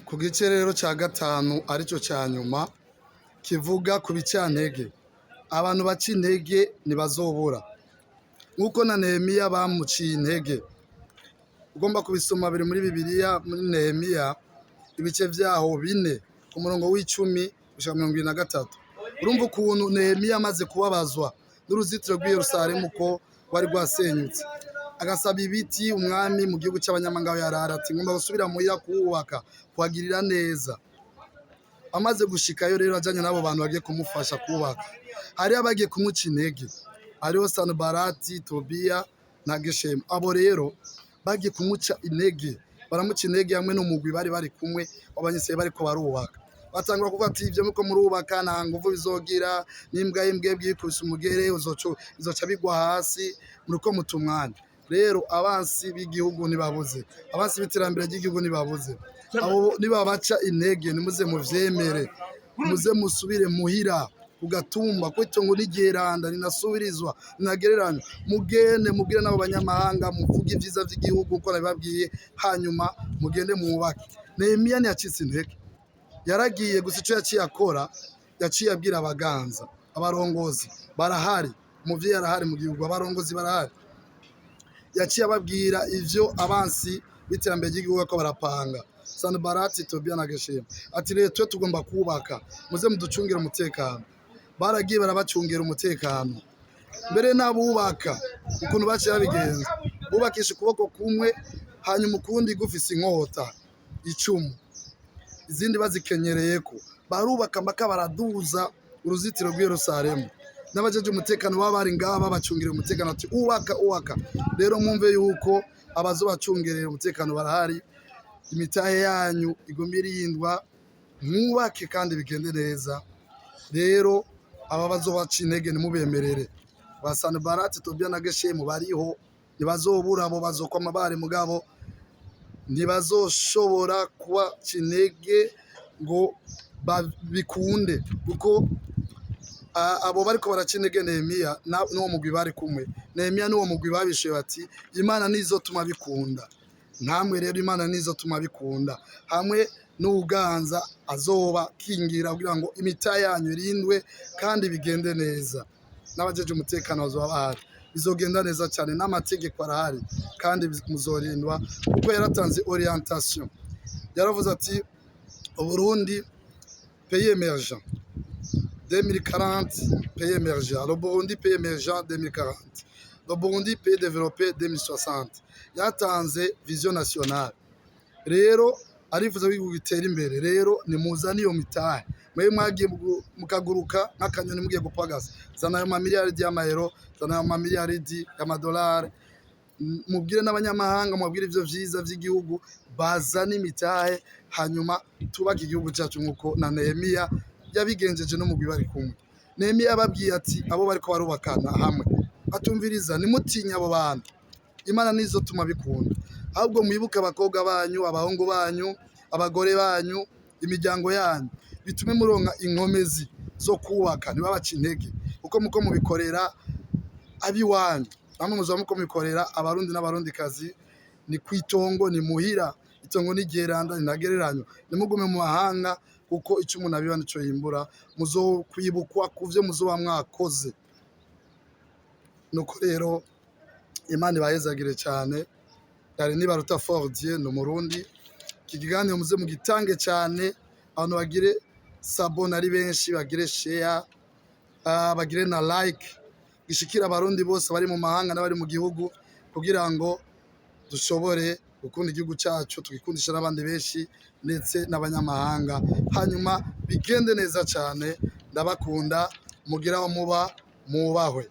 Ku gice rero cya gatanu, aricyo cya nyuma, kivuga ku bicantege. Abantu baca intege ntibazobura, nk'uko na Nehemiya bamuciye intege. Ugomba kubisoma, biri muri Bibiliya, muri Nehemiya, ibice byaho 4, ku murongo w'10 gushika 23. Urumva ukuntu Nehemiya amaze kubabazwa n'uruzitiro rw'i Yerusalemu ko rwari rwasenyutse, agasaba ibiti umwami mu gihugu cy'abanyamahanga yarara, ati: "Ngomba gusubira muhira kuwubaka, kuhagirira neza." Amaze gushikayo rero, ajanye n'abo bantu bagiye kumufasha kubaka, hariho abagiye kumuca intege, hariho Sanubarati, Tobiya na Geshemu. Abo rero bagiye kumuca intege, baramuca intege hamwe n'umugwi bari kumwe w'abanyeseri bariko barubaka. Batangura kuvuga ati: "Ivyo muko murubaka nta nguvu bizogira, n'imbwa y'imbwebwe yikubise umugere izoca bigwa hasi, muriko muta umwanya." Rero abansi b'igihugu ntibabuze, abansi b'iterambere ry'igihugu ntibabuze. Abo nibabaca intege, nimuze muvyemere, muze musubire muhira ku gatumba, ko itongo n'iryeranda rinasubirizwa, rinagereranywa. Mugende mubwire n'abo banyamahanga, muvuge ibyiza by'igihugu uko nabibabwiye, hanyuma mugende mwubake. Nehemiya ntiyacitse intege, yaragiye. Gusa icyo yaciye akora, yaciye abwira abaganza, abarongozi barahari, umuvyeyi arahari mu gihugu, abarongozi barahari. Yaciye ababwira ivyo abansi b'iterambere ry'igihugu ko barapanga, Sanubarati, Tobiya na Geshemu, ati: "Rero twe tugomba kubaka, muze muducungire umutekano." Baragiye barabacungira umutekano. Mbere n'abubaka, ukuntu baciye babigenza, bubakisha ukuboko kumwe, hanyuma ukundi gufise inkota, icumu, izindi bazikenyereyeko. Barubaka mpaka baraduza uruzitiro rw'i Yerusalemu. N'abajeje umutekano baba bari ngaha babacungirira umutekano, ati: "Ubaka, ubaka." Rero mwumve yuko abazobacungerera umutekano barahari, imitahe yanyu iguma irindwa, mwubake kandi bigende neza. Rero aba bazobaca intege ntimubemerere. Ba Sanibarati, Tobiya na Geshemu bariho, ntibazobura. Abo bazokwama bari, mugabo ntibazoshobora kubaca intege ngo bikunde, kuko abo bariko baraca intege Nehemiya n'uwo mugwi bari kumwe, Nehemiya n'uwo mugwi, babishuye bati: "Imana nizotuma bikunda." Nkamwe rero, Imana nizotuma bikunda, hamwe n'ubuganza azoba kingira kugira ngo imita yanyu irindwe kandi bigende neza. N'abajeje umutekano bazoba bahari, bizogenda neza cyane, n'amategeko arahari kandi muzorindwa, kuko yaratanze orientation. Yaravuze ati: "Uburundi pays émergent 2040, pays émergent, le Burundi pays émergent 2040, le Burundi pays développé 2060." Yatanze vision nationale. Rero arifuza ko igihugu gitera imbere. Rero nimuzane iyo mitahe. Mwe mwagiye mukaguruka nk'akanyoni mugiye gupagasa, zana ayo mamiliyaridi y'amayero, zana ayo mamiliyaridi y'amadolari, mubwire n'abanyamahanga, mubwire ivyo vyiza vy'igihugu, bazane imitahe, hanyuma tubake igihugu cyacu nk'uko na Nehemiya yabigenjeje n'umugwi bari kumwe. Nehemiya yababwiye ati, abo bariko barubakana hamwe, atumviriza: "Nimutinye abo bantu, Imana nizo tuma bikunda. Ahubwo mwibuke abakobwa banyu, abahungu banyu, abagore banyu, imiryango yanyu, bitume muronka inkomezi zo kubaka. Ntibabace intege, kuko muko mubikorera abiwanyu, namwe muzoba muko mubikorera Abarundi n'Abarundikazi. Ni kwitongo, ni muhira, itongo ni ryeranda, ntagereranywa. Nimugume mu mahanga, kuko icyo umuntu abiba nico yimbura. Muzokwibukwa kuvyo muzoba mwakoze." Nuko rero Imana ibahezagire cyane. Yari Nibaruta Fordie, ni Umurundi. Iki kiganiro muze mugitange cyane, abantu bagire s'abonner ari benshi, bagire share, bagire na like, gishikira Abarundi bose bari mu mahanga n'abari mu gihugu, kugira ngo dushobore gukunda igihugu cyacu, tugikundisha n'abandi benshi, ndetse n'abanyamahanga, hanyuma bigende neza cyane. Ndabakunda, mugire aho muba mwubahwe.